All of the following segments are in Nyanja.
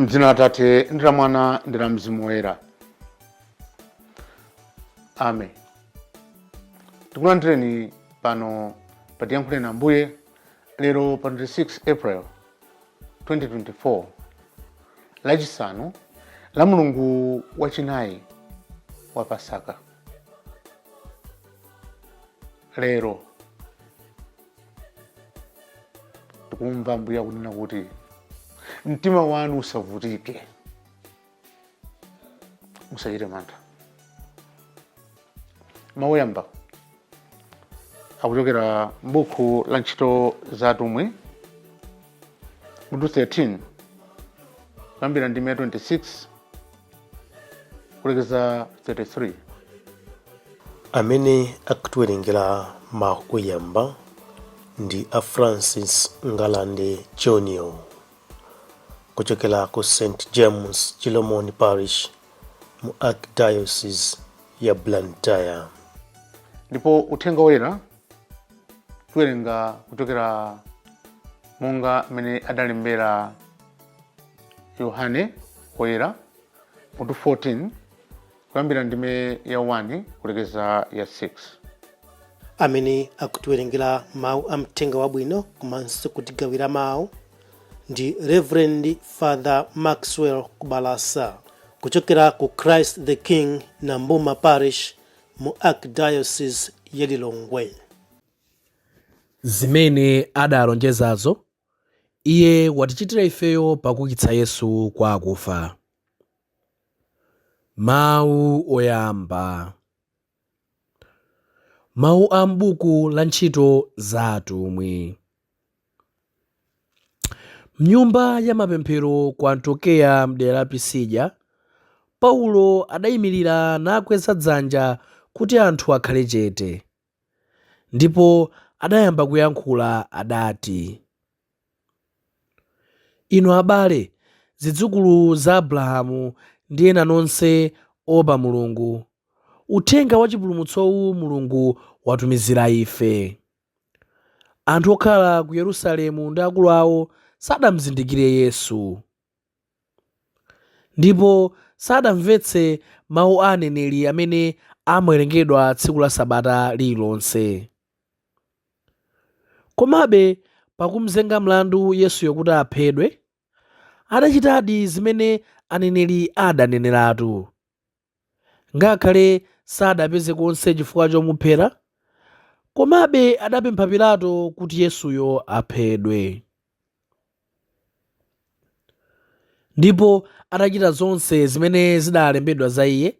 M'dzina la Atate ndi la Mwana ndi la Mzimu Woyera. Amen. Tikulandireni pano pa Tiyankhuleni Ambuye lero pa 26 April 2024, Lachisanu la mulungu wachinayi wa Pasaka. Lero tikumva Ambuye akunena kuti mtima wanu usavutike, musachite mantha. Mawu oyamba akuchokera m'buku la Ntchito za Atumwi mutu 13, kuyambira ndime ya 26 kulekeza 33. Amene akutiwerengera mawu oyamba ndi a Francis Ngalande Junior kuchokera ku St James Chilomoni Parish mu Archdiocese ya Blantyre. Ndipo uthenga woyera tiwerenga kuchokera monga mmene adalembera Yohane Woyera mutu 14, kuyambira ndime ya 1 kulekeza ya 6. Amene akutiwerengera mawu a mthenga wabwino komanso kutigawira mawu ndi Reverend Father Maxwell Kubalasa kuchokera ku Christ the King Nambuma Parish mu Archdiocese ya Lilongwe. Zimene adalonjezazo, Iye watichitira ifeyo pakuukitsa Yesu kwa akufa. Mawu oyamba. Mawu a m'buku la Ntchito za Atumwi. M'nyumba ya mapemphero ku Antiokeya m'dera la Pisidiya, Paulo adaimirira nakweza dzanja kuti anthu akhale chete. Ndipo adayamba kuyankhula, adati, Inu abale, zidzukulu za Abrahamu ndi ena nonse oopa Mulungu, uthenga wa chipulumutsowu Mulungu watumizira ife. Anthu okhala ku Yerusalemu ndi akulu ao sadamzindikire Yesu. Ndipo sadamvetse mau a aneneri amene amawerengedwa tsiku la Sabata lililonse. Komabe pakumzenga mlandu Yesuyo kuti aphedwe, adachitadi zimene aneneri adaneneratu. Ngakhale sadapeze konse chifukwa chomuphera, komabe adapempha Pilato kuti Yesuyo aphedwe. Ndipo atachita zonse zimene zidaalembedwa za Iye,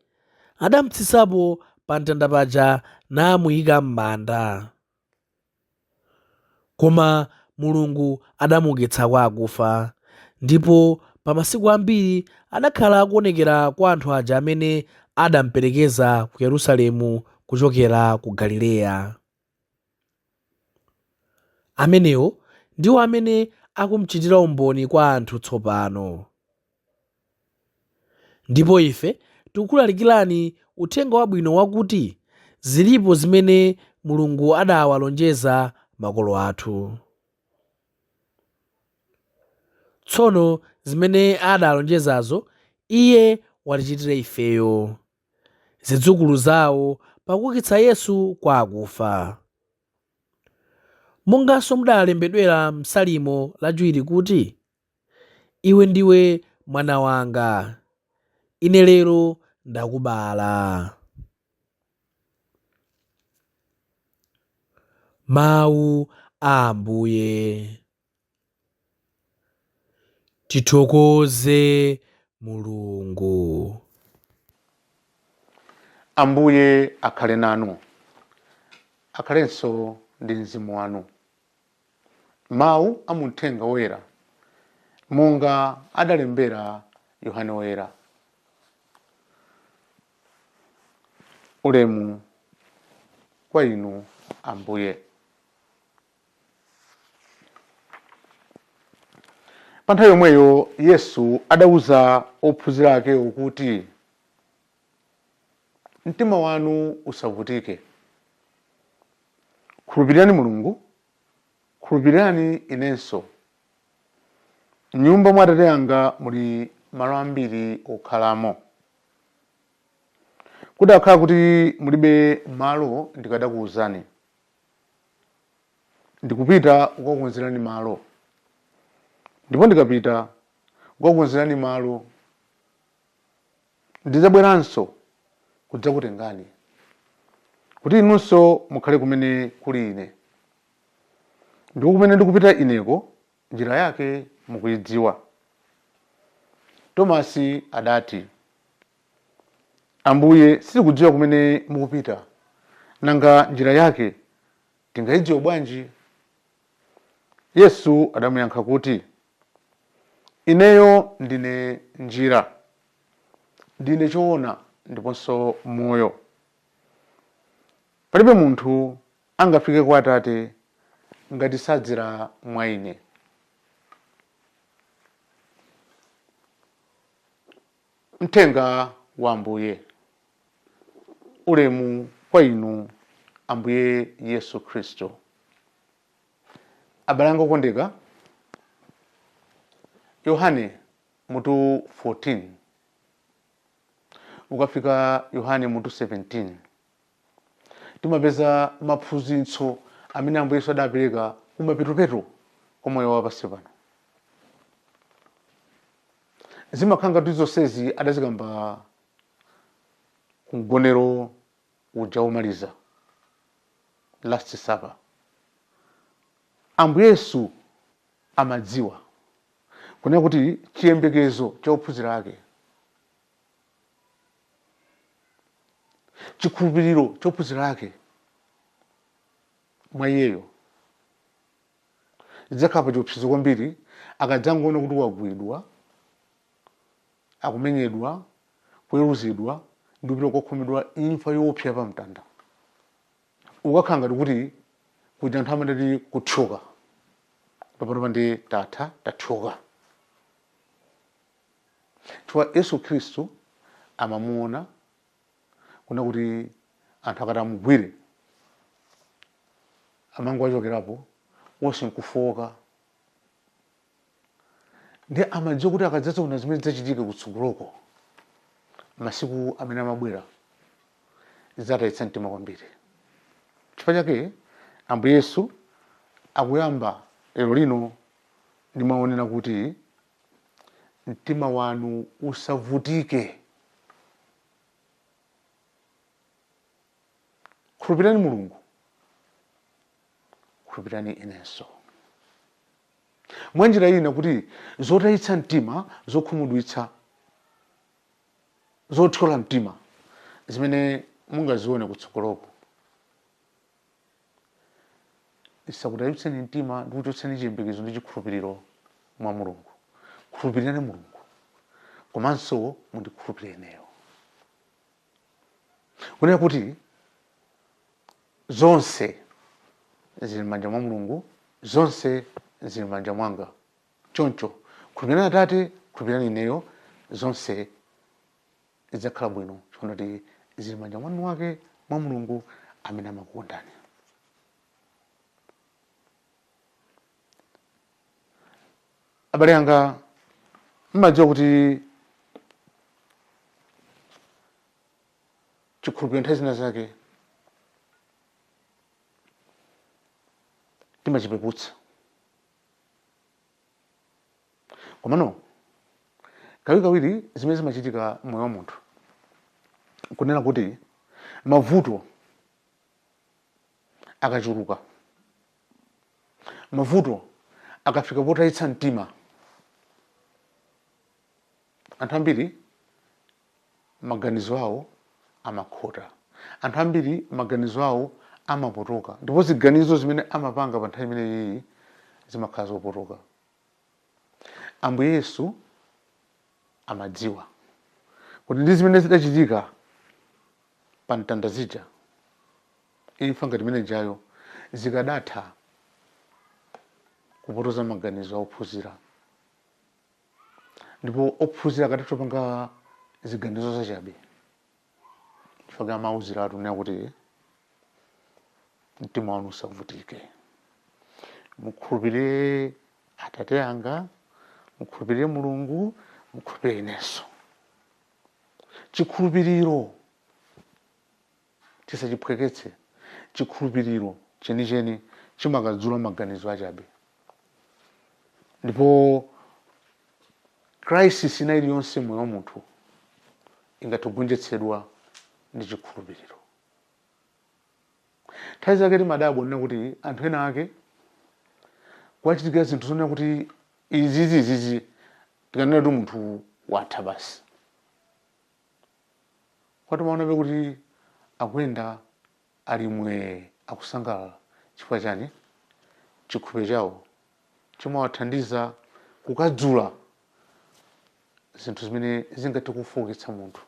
adamtsitsapo pamtanda paja namuika m'manda. Koma Mulungu adamuukitsa kwa akufa, ndipo pa masiku ambiri adakhala akuonekera kwa anthu aja amene adamperekeza ku Yerusalemu kuchokera ku Galileya. Amenewo ndiwo amene akumchitira umboni kwa anthu tsopano. Ndipo ife tikukulalikirani Uthenga Wabwino wakuti zilipo zimene Mulungu adawalonjeza makolo athu. Tsono zimene adalonjezazo, Iye watichitira ifeyo, zidzukulu zao, pakuukitsa Yesu kwa akufa. Monganso mudalembedwera m'Salimo lachiwiri kuti, Iwe ndiwe mwana wanga, Ine lero ndakubala. Mawu a Ambuye. Tithokoze Mulungu. Ambuye akhale nanu, akhalenso ndi mzimu wanu. Mawu a mu Mthenga Woyera monga adalembera Yohane Woyera. Ulemu kwa inu Ambuye. Pa nthawi yomweyo Yesu adauza ophunzira akewo kuti, Mtima wanu usavutike. Khulupirirani Mulungu, khulupirirani inenso. M'nyumba mwa Atate anga muli malo ambiri okhalamo. Kudakhala kuti mulibe malo ndikadakuwuzani. Ndikupita kukakukonzerani malo. Ndipo ndikapita kukakukonzerani malo, ndidzabweranso kudzakutengani, kuti inunso mukhale kumene kuli Ine. Ndipo kumene ndikupita Ineko, njira yake mukuidziwa. Tomasi adati, Ambuye, sitikudziwa kumene mukupita, nanga njira yake tingaidziwe bwanji? Yesu adamuyankha kuti, Ineyo ndine njira, ndine choona ndiponso moyo. Palibe munthu angafike kwa Atate ngati sadzera mwa Ine. Mthenga wa Ambuye. Ulemu kwa inu Ambuye Yesu Khristu. Abale anga okondeka, Yohane mutu 14 ukafika Yohane mutu 17 timapeza maphunzitso amene Ambuye Yesu adapereka kumapetopeto kwa moyo wa pansi pano. Zimakhala ngati zonsezi adazikamba ku mgonero uja womaliza, Last Supper. Ambuye Yesu amadziwa kunena kuti chiyembekezo cha ophunzira ake, chikhulupiriro cha ophunzira ake mwa iyeyo zidzakhala pa chiopsezo kwambiri akadzangoona kuti wagwidwa, akumenyedwa, kuweruzidwa ndi kupita kukakhomedwa imfa yoopsa pa mtanda. Ukakhala ngati kuti kuja anthu amadati kuthyoka, panopa ndi tatha, tathyoka. Chifukwa Yesu Khristu amamuona kuna kuti anthu akati amugwire amangowachokerapo wonse nkufowoka, ndi amadziwa kuti akadzaziona zimene zidzachitika kutsogoloko masiku amene amabwera zidzatayitsa mtima kwambiri. Chifukwa chake Ambuye Yesu akuyamba lero lino ndi mawu onena kuti mtima wanu usavutike, khulupirani Mulungu, khulupirani inenso. Mwa njira ina kuti zotayitsa mtima, zokhumudwitsa, zothyola mtima zimene mungazione kutsogoloko zisakutayitseni mtima ndi kuchotseni chiyembekezo ndi chikhulupiriro mwa Mulungu. Khulupirirani Mulungu komanso mundikhulupirire ineyo. Kunena kuti zonse zili m'manja mwa Mulungu, zonse zili m'manja mwanga. Choncho khulupirirani Atate, khulupirirani ineyo, zonse zidzakhala bwino chifukwa kuti zili m'manja mwanu wake mwa Mulungu amene amakukondani. Abale anga, mmadziwa kuti chikhulupiriro nthawi zina zake timachipeputsa, komano kawirikawiri zimene zimachitika mmoyo wa munthu kunena kuti mavuto akachuluka, mavuto akafika potayitsa mtima, anthu ambiri maganizo awo amakhota, anthu ambiri maganizo awo amapotoka, ndipo ziganizo zimene amapanga pa nthawi imeneyi zimakhala zopotoka. Ambuye Yesu amadziwa kuti ndi zimene zidachitika pa mtanda zija, imfa ngati imene ijayo, zikadatha kupotoza maganizo a ophunzira, ndipo ophunzira akadatha kupanga ziganizo zachabe. Chifukwa amauziratu kunena kuti mtima wanu usavutike, mukhulupirire Atate anga, mukhulupirire Mulungu, Mukhulupirire inenso. Chikhulupiriro tisachiphweketse. Chikhulupiriro chenicheni chimakadzula maganizo achabe, ndipo crisis ina iliyonse moyo wa munthu ingathe kugonjetsedwa ndi chikhulupiriro. Nthawi zake timadabwa nena kuti anthu ena ake kwachitikira zinthu zonena kuti izizi izizi, tikanena kuti munthu watha basi, kwatimaonabe kuti akuyenda alimwe, akusangalala. Chifukwa chani? Chikhulupiriro chawo chimawathandiza kukadzula zinthu zimene zingathe kufowoketsa munthu,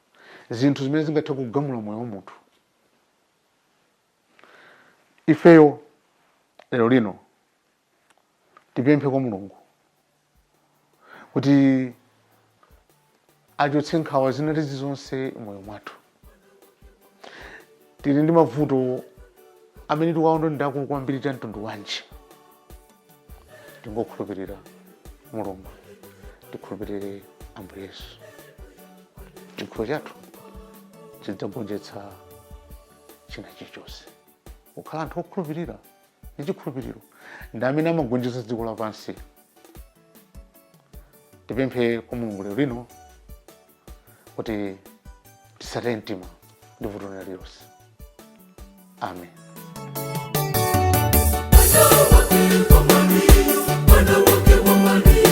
zinthu zimene zingathe kugamula moyo wa munthu. Ifeyo lero lino tipemphe kwa Mulungu kuti achotse nkhawa zina zonse moyo mwathu. Tili ndi mavuto amene tikuwaona ndi akulu kwambiri cha mtundu wanji, tingokhulupirira Mulungu, tikhulupirire Ambuye Yesu. Chikhulupiriro chathu chidzagonjetsa china chilichonse. Kukhala anthu okhulupirira ndi chikhulupiriro ndi amene amagonjetsa dziko lapansi. Tipemphe kwa Mulungu lero lino kuti tisataye mtima ndi vuto lina lililonse. Amen. Mwana wake wa Maria, Mwana wake wa Maria.